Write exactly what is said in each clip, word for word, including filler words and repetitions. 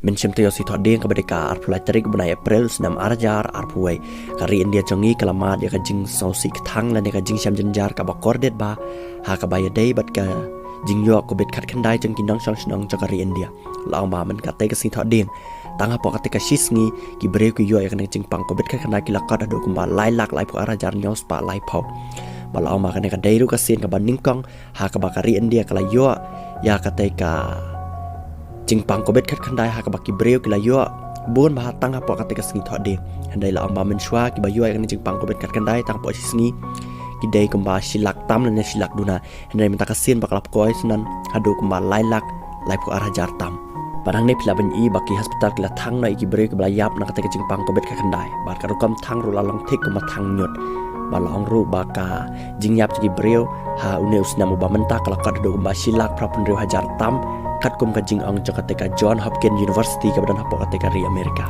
Mynshem taïew sngi Thohdieng kaba dei ka arphew lai tarik u bnai April snem ar hajar arphew wei, ka ri India jong ngi ka la mad ïa ka jingsngewsih kthang lane ka jingshem jynjar kaba kordit bha, ha kaba ïadei bad ka jingïoh covid khatkhyndai jong ki nongshong shnong jong ka ri India. La ong ba mynta katei ka sngi Thohdieng, tang hapoh katei ka shi sngi, ki briew ki ïoh ïa kane ka jingpang covid khatkhyndai ki la kot haduh kumba lai lak laiphew ar hajar hynñiew spah laiphew. Bad la ong ba kane ka dei ruh ka sien kaba nyngkong ha kaba ka ri India ka la ïoh ïa katei ka jingpang covid khatkhyndai ha kaba ki briew ki la ïoh bun bha tang hapoh katei ka sngi Thohdieng. Hynrei la ong ba mynshuwa kiba ïoh ïa kane ka jingpang covid khatkhyndai tang hapoh shi sngi ki dei kumba shi lak tam lane shi lak duna. Hynrei mynta ka sien ba ka la poi snan haduh kumba lai lak laiphew ar hajar tam. Bad hangne phi lah ban i ba ki hospital ki la thang noh ïa ki briew kiba la ïap na katei ka jingpang covid khatkhyndai. Bad ka rukom thang ruh la long thik kumba thang ñiut. Bad la ong ruh ba ka jingïap jong ki briew ha une u snem uba mynta ka la kot haduh kumba shi lak phra phew hynriew hajar tam, katkum ka jingong jong katei ka John Hopkins University kaba don hapoh katei ka ri Amerika.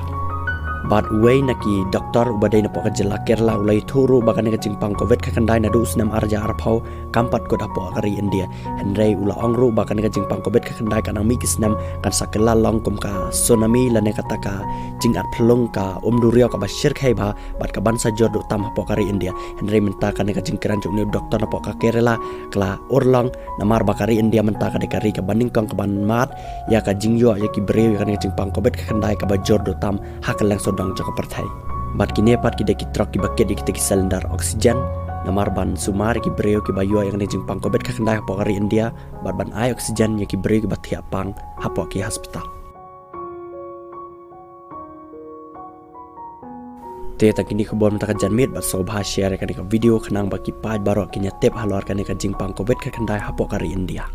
Bad uwei na ki doktor uba dei napoh ka jylla Kerala u la ïathuh ruh ba kane ka jingpang covid khatkhyndai naduh u snem ar hajar arphew kam pat kut hapoh ka ri India. Hynrei u la ong ruh ba kane ka jingpang covid khatkhyndai ka nang mih ki snem kan sa kylla long kum ka tsunami lane kata ka jingat phyllung ka um duriaw kaba shyrkhei bha bad kaban sa jur duh tam hapoh ka ri India. Hynrei mynta kane ka jingkren jong une u doktor napoh ka Kerala ka la urlong namar ba ka ri India mynta ka dei ka ri kaba nyngkong kaban mad ïa ka jingïoh ïa ki briew ïa kane ka jingpang covid khatkhyndai kaba jur duh tam ha kylleng sawdong jong ka pyrthei. Bad kine pat ki dei ki trok kiba kit ïa kitei ki cylinder oxygen namar ban sumar ïa ki briew kiba ïoh ïa kane ka jingpang covid khatkhyndai hapoh ka ri India bad ban ai oxygen ïa ki briew kiba thiah pang hapoh ki hospital. Te tang kine ki khubor mynta ka janmiet bad sngewbha share ïa kane ka video khnang ba ki paid baroh kin ïa tip halor kane ka jingpang covid khatkhyndai hapoh ka ri India.